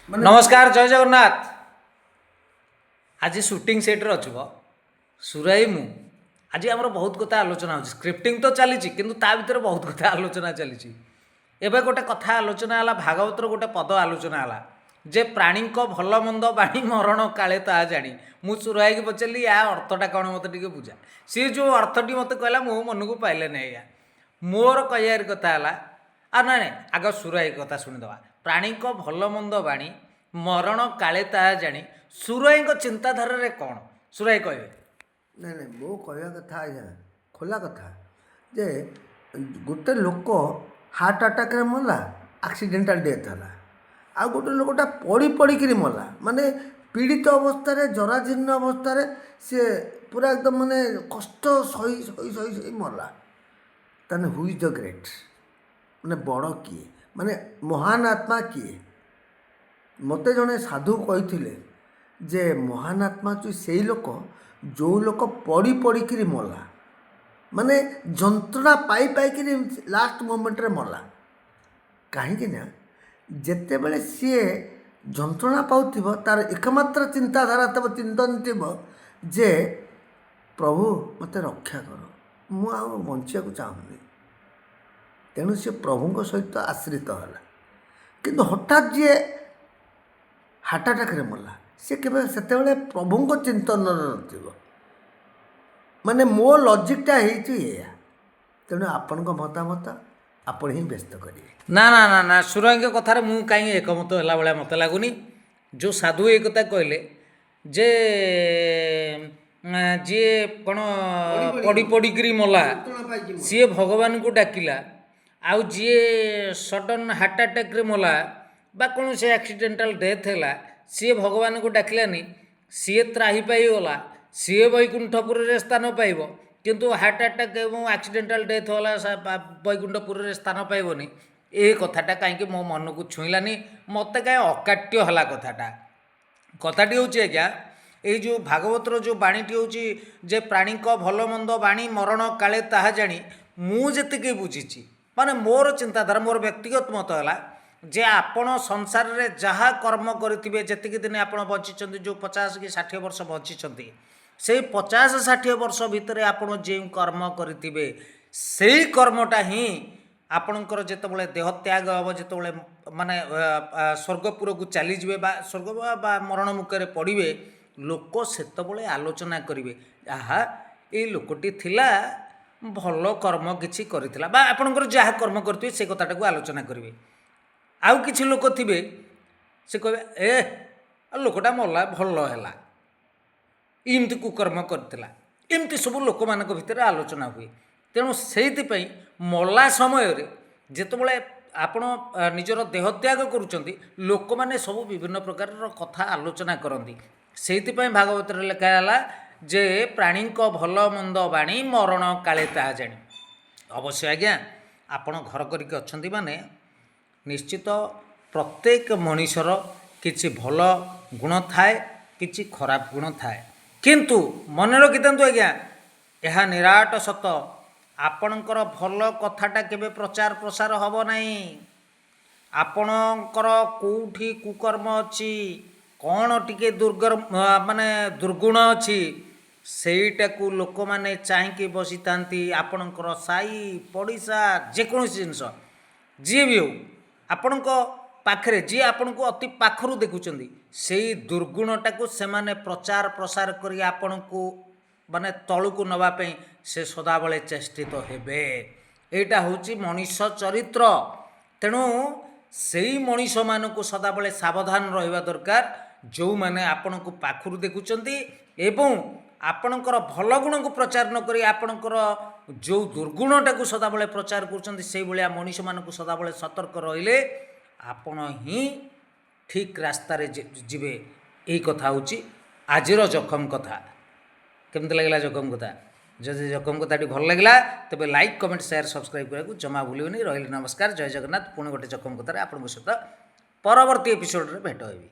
ନମସ୍କାର, ଜୟ ଜଗନ୍ନାଥ। ଆଜି ସୁଟିଂ ସେଟ୍ରେ ଅଛୁ ସୁରାଇ ମୁଁ। ଆଜି ଆମର ବହୁତ କଥା ଆଲୋଚନା ହେଉଛି। ସ୍କ୍ରିପ୍ଟିଂ ତ ଚାଲିଛି, କିନ୍ତୁ ତା ଭିତରେ ବହୁତ କଥା ଆଲୋଚନା ଚାଲିଛି। ଏବେ ଗୋଟେ କଥା ଆଲୋଚନା ହେଲା, ଭାଗବତର ଗୋଟେ ପଦ ଆଲୋଚନା ହେଲା ଯେ ପ୍ରାଣୀଙ୍କ ଭଲ ମନ୍ଦ ବାଣୀ ମରଣ କାଳେ ତାହା ଜାଣି। ମୁଁ ସୁରାଇକି ପଚାରିଲି, ୟା ଅର୍ଥଟା କ'ଣ, ମୋତେ ଟିକେ ବୁଝା। ସିଏ ଯେଉଁ ଅର୍ଥଟି ମୋତେ କହିଲା, ମୋ ମନକୁ ପାଇଲେ ନାହିଁ ଆଜ୍ଞା। ମୋର କହିବାର କଥା ହେଲା, ଆଉ ନାଇଁ ନାଇଁ, ଆଗ ସୁରାଇ କଥା ଶୁଣିଦେବା। ପ୍ରାଣୀଙ୍କ ଭଲ ମନ୍ଦ ବାଣୀ ମରଣ କାଳେ ତାହା ଜାଣି, ସୁରାଇଙ୍କ ଚିନ୍ତାଧାରାରେ କ'ଣ, ସୁରାଇ କହିବେ? ନାଇଁ ନାଇଁ, ମୋ କହିବା କଥା ଆଜ୍ଞା, ଖୋଲା କଥା ଯେ ଗୋଟେ ଲୋକ ହାର୍ଟ ଆଟାକ୍ରେ ମଲା, ଆକ୍ସିଡେଣ୍ଟାଲ ଡେଥ୍ ହେଲା, ଆଉ ଗୋଟେ ଲୋକଟା ପଡ଼ି ପଡ଼ିକିରି ମଲା, ମାନେ ପୀଡ଼ିତ ଅବସ୍ଥାରେ, ଜରାଜୀର୍ଣ୍ଣ ଅବସ୍ଥାରେ, ସିଏ ପୁରା ଏକଦମ ମାନେ କଷ୍ଟ ସହି ସହି ସହି ସହି ମଲା। ତାହେଲେ who is the great? ମାନେ ବଡ଼ କିଏ, ମାନେ ମହାନ ଆତ୍ମା କିଏ? ମୋତେ ଜଣେ ସାଧୁ କହିଥିଲେ ଯେ ମହାନ ଆତ୍ମା ହେଉଛି ସେଇ ଲୋକ, ଯେଉଁ ଲୋକ ପଡ଼ି ପଡ଼ିକିରି ମଲା, ମାନେ ଯନ୍ତ୍ରଣା ପାଇ ପାଇକିରି ଲାଷ୍ଟ ମୋମେଣ୍ଟରେ ମଲା। କାହିଁକି ନା ଯେତେବେଳେ ସିଏ ଯନ୍ତ୍ରଣା ପାଉଥିବ, ତାର ଏକମାତ୍ର ଚିନ୍ତାଧାରା ଥିବ, ଚିନ୍ତନ ଥିବ ଯେ ପ୍ରଭୁ, ମୋତେ ରକ୍ଷା କର, ମୁଁ ଆଉ ବଞ୍ଚିବାକୁ ଚାହୁଁନି। ତେଣୁ ସେ ପ୍ରଭୁଙ୍କ ସହିତ ଆଶ୍ରିତ ହେଲା। କିନ୍ତୁ ହଠାତ୍ ଯିଏ ହାର୍ଟ ଆଟାକ୍ରେ ମଲା, ସେ କେବେ ସେତେବେଳେ ପ୍ରଭୁଙ୍କ ଚିନ୍ତନରେ ନଥିବ। ମାନେ ମୋ ଲଜିକ୍ଟା ହେଇଛି ଏଇଆ। ତେଣୁ ଆପଣଙ୍କ ମତାମତ ଆପଣ ହିଁ ବ୍ୟକ୍ତ କରିବେ। ନା ନା ନା ନା, ସୁରାଇଙ୍କ କଥାରେ ମୁଁ କାହିଁ ଏକମତ ହେଲା ଭଳିଆ ମୋତେ ଲାଗୁନି। ଯେଉଁ ସାଧୁ ଏ କଥା କହିଲେ ଯେ ଯିଏ କ'ଣ ପଡ଼ି ପଡ଼ିକିରି ମଲା, ସିଏ ଭଗବାନଙ୍କୁ ଡାକିଲା, ଆଉ ଯିଏ ସଡନ୍ ହାର୍ଟ ଆଟାକ୍ରେ ମଲା ବା କୌଣସି ଆକ୍ସିଡେଣ୍ଟାଲ ଡେଥ୍ ହେଲା, ସିଏ ଭଗବାନଙ୍କୁ ଡାକିଲାନି, ସିଏ ତ୍ରାହି ପାଇଗଲା, ସିଏ ବୈକୁଣ୍ଠପୁରରେ ସ୍ଥାନ ପାଇବ। କିନ୍ତୁ ହାର୍ଟ ଆଟାକ୍ ଏବଂ ଆକ୍ସିଡେଣ୍ଟାଲ ଡେଥ୍ ହେଲା ବୈକୁଣ୍ଠପୁରରେ ସ୍ଥାନ ପାଇବନି, ଏ କଥାଟା କାହିଁକି ମୋ ମନକୁ ଛୁଇଁଲାନି। ମୋତେ କାହିଁ ଅକାଟ୍ୟ ହେଲା କଥାଟା। କଥାଟି ହେଉଛି ଆଜ୍ଞା, ଏଇ ଯେଉଁ ଭାଗବତର ଯେଉଁ ବାଣୀଟି ହେଉଛି ଯେ ପ୍ରାଣୀଙ୍କ ଭଲ ମନ୍ଦ ବାଣୀ ମରଣ କାଳେ ତାହା ଜାଣି, ମୁଁ ଯେତିକି ବୁଝିଛି, ମାନେ ମୋର ଚିନ୍ତାଧାରା, ମୋର ବ୍ୟକ୍ତିଗତ ମତ ହେଲା ଯେ ଆପଣ ସଂସାରରେ ଯାହା କର୍ମ କରିଥିବେ, ଯେତିକି ଦିନ ଆପଣ ବଞ୍ଚିଛନ୍ତି, ଯେଉଁ 50 କି 60 ବର୍ଷ ବଞ୍ଚିଛନ୍ତି, ସେଇ 50-60 ବର୍ଷ ଭିତରେ ଆପଣ ଯେଉଁ କର୍ମ କରିଥିବେ, ସେଇ କର୍ମଟା ହିଁ ଆପଣଙ୍କର ଯେତେବେଳେ ଦେହତ୍ୟାଗ ହେବ, ଯେତେବେଳେ ମାନେ ସ୍ୱର୍ଗପୁରକୁ ଚାଲିଯିବେ ବା ସ୍ୱର୍ଗ ବା ମରଣ ମୁଖରେ ପଡ଼ିବେ, ଲୋକ ସେତେବେଳେ ଆଲୋଚନା କରିବେ, ଆହା, ଏଇ ଲୋକଟି ଥିଲା, ଭଲ କର୍ମ କିଛି କରିଥିଲା, ବା ଆପଣଙ୍କର ଯାହା କର୍ମ କରିଥିବେ ସେ କଥାଟାକୁ ଆଲୋଚନା କରିବେ। ଆଉ କିଛି ଲୋକ ଥିବେ, ସେ କହିବେ, ଏ ଲୋକଟା ମଲା, ଭଲ ହେଲା, ଏମିତି କୁକର୍ମ କରିଥିଲା। ଏମିତି ସବୁ ଲୋକମାନଙ୍କ ଭିତରେ ଆଲୋଚନା ହୁଏ। ତେଣୁ ସେଇଥିପାଇଁ ମଲା ସମୟରେ ଯେତେବେଳେ ଆପଣ ନିଜର ଦେହତ୍ୟାଗ କରୁଛନ୍ତି, ଲୋକମାନେ ସବୁ ବିଭିନ୍ନ ପ୍ରକାରର କଥା ଆଲୋଚନା କରନ୍ତି। ସେଇଥିପାଇଁ ଭାଗବତରେ ଲେଖା ହେଲା ଯେ ପ୍ରାଣୀଙ୍କ ଭଲ ମନ୍ଦ ବାଣୀ ମରଣ କାଳେ ତାହା ଜାଣି। ଅବଶ୍ୟ ଆଜ୍ଞା, ଆପଣ ଘର କରିକି ଅଛନ୍ତି ମାନେ ନିଶ୍ଚିତ ପ୍ରତ୍ୟେକ ମଣିଷର କିଛି ଭଲ ଗୁଣ ଥାଏ, କିଛି ଖରାପ ଗୁଣ ଥାଏ। କିନ୍ତୁ ମନେ ରଖିଥାନ୍ତୁ ଆଜ୍ଞା, ଏହା ନିରାଟ ସତ, ଆପଣଙ୍କର ଭଲ କଥାଟା କେବେ ପ୍ରଚାର ପ୍ରସାର ହେବ ନାହିଁ। ଆପଣଙ୍କର କେଉଁଠି କୁକର୍ମ ଅଛି, କ'ଣ ଟିକେ ମାନେ ଦୁର୍ଗୁଣ ଅଛି, ସେଇଟାକୁ ଲୋକମାନେ ଚାହିଁକି ବସିଥାନ୍ତି। ଆପଣଙ୍କର ସାହି ପଡ଼ିଶା, ଯେକୌଣସି ଜିନିଷ, ଯିଏ ବି ହେଉ, ଆପଣଙ୍କ ପାଖରେ ଯିଏ ଆପଣଙ୍କୁ ଅତି ପାଖରୁ ଦେଖୁଛନ୍ତି, ସେଇ ଦୁର୍ଗୁଣଟାକୁ ସେମାନେ ପ୍ରଚାର ପ୍ରସାର କରି ଆପଣଙ୍କୁ ମାନେ ତଳକୁ ନେବା ପାଇଁ ସେ ସଦାବେଳେ ଚେଷ୍ଟିତ ହେବେ। ଏଇଟା ହେଉଛି ମଣିଷ ଚରିତ୍ର। ତେଣୁ ସେଇ ମଣିଷମାନଙ୍କୁ ସଦାବେଳେ ସାବଧାନ ରହିବା ଦରକାର, ଯେଉଁମାନେ ଆପଣଙ୍କୁ ପାଖରୁ ଦେଖୁଛନ୍ତି ଏବଂ ଆପଣଙ୍କର ଭଲ ଗୁଣକୁ ପ୍ରଚାର ନ କରି ଆପଣଙ୍କର ଯେଉଁ ଦୁର୍ଗୁଣଟାକୁ ସଦାବେଳେ ପ୍ରଚାର କରୁଛନ୍ତି। ସେଇଭଳିଆ ମଣିଷମାନଙ୍କୁ ସଦାବେଳେ ସତର୍କ ରହିଲେ ଆପଣ ହିଁ ଠିକ୍ ରାସ୍ତାରେ ଯିବେ। ଏଇ କଥା ହେଉଛି ଆଜିର ଜଖମ କଥା। କେମିତି ଲାଗିଲା ଜଖମ କଥା? ଯଦି ଜଖମ କଥାଟି ଭଲ ଲାଗିଲା, ତେବେ ଲାଇକ୍, କମେଣ୍ଟ, ସେୟାର, ସବସ୍କ୍ରାଇବ୍ କରିବାକୁ ଜମା ଭୁଲିବେନି। ରହିଲି, ନମସ୍କାର, ଜୟ ଜଗନ୍ନାଥ। ପୁଣି ଗୋଟେ ଜଖମ କଥାରେ ଆପଣଙ୍କ ସହିତ ପରବର୍ତ୍ତୀ ଏପିସୋଡ଼ରେ ଭେଟ ହେବି।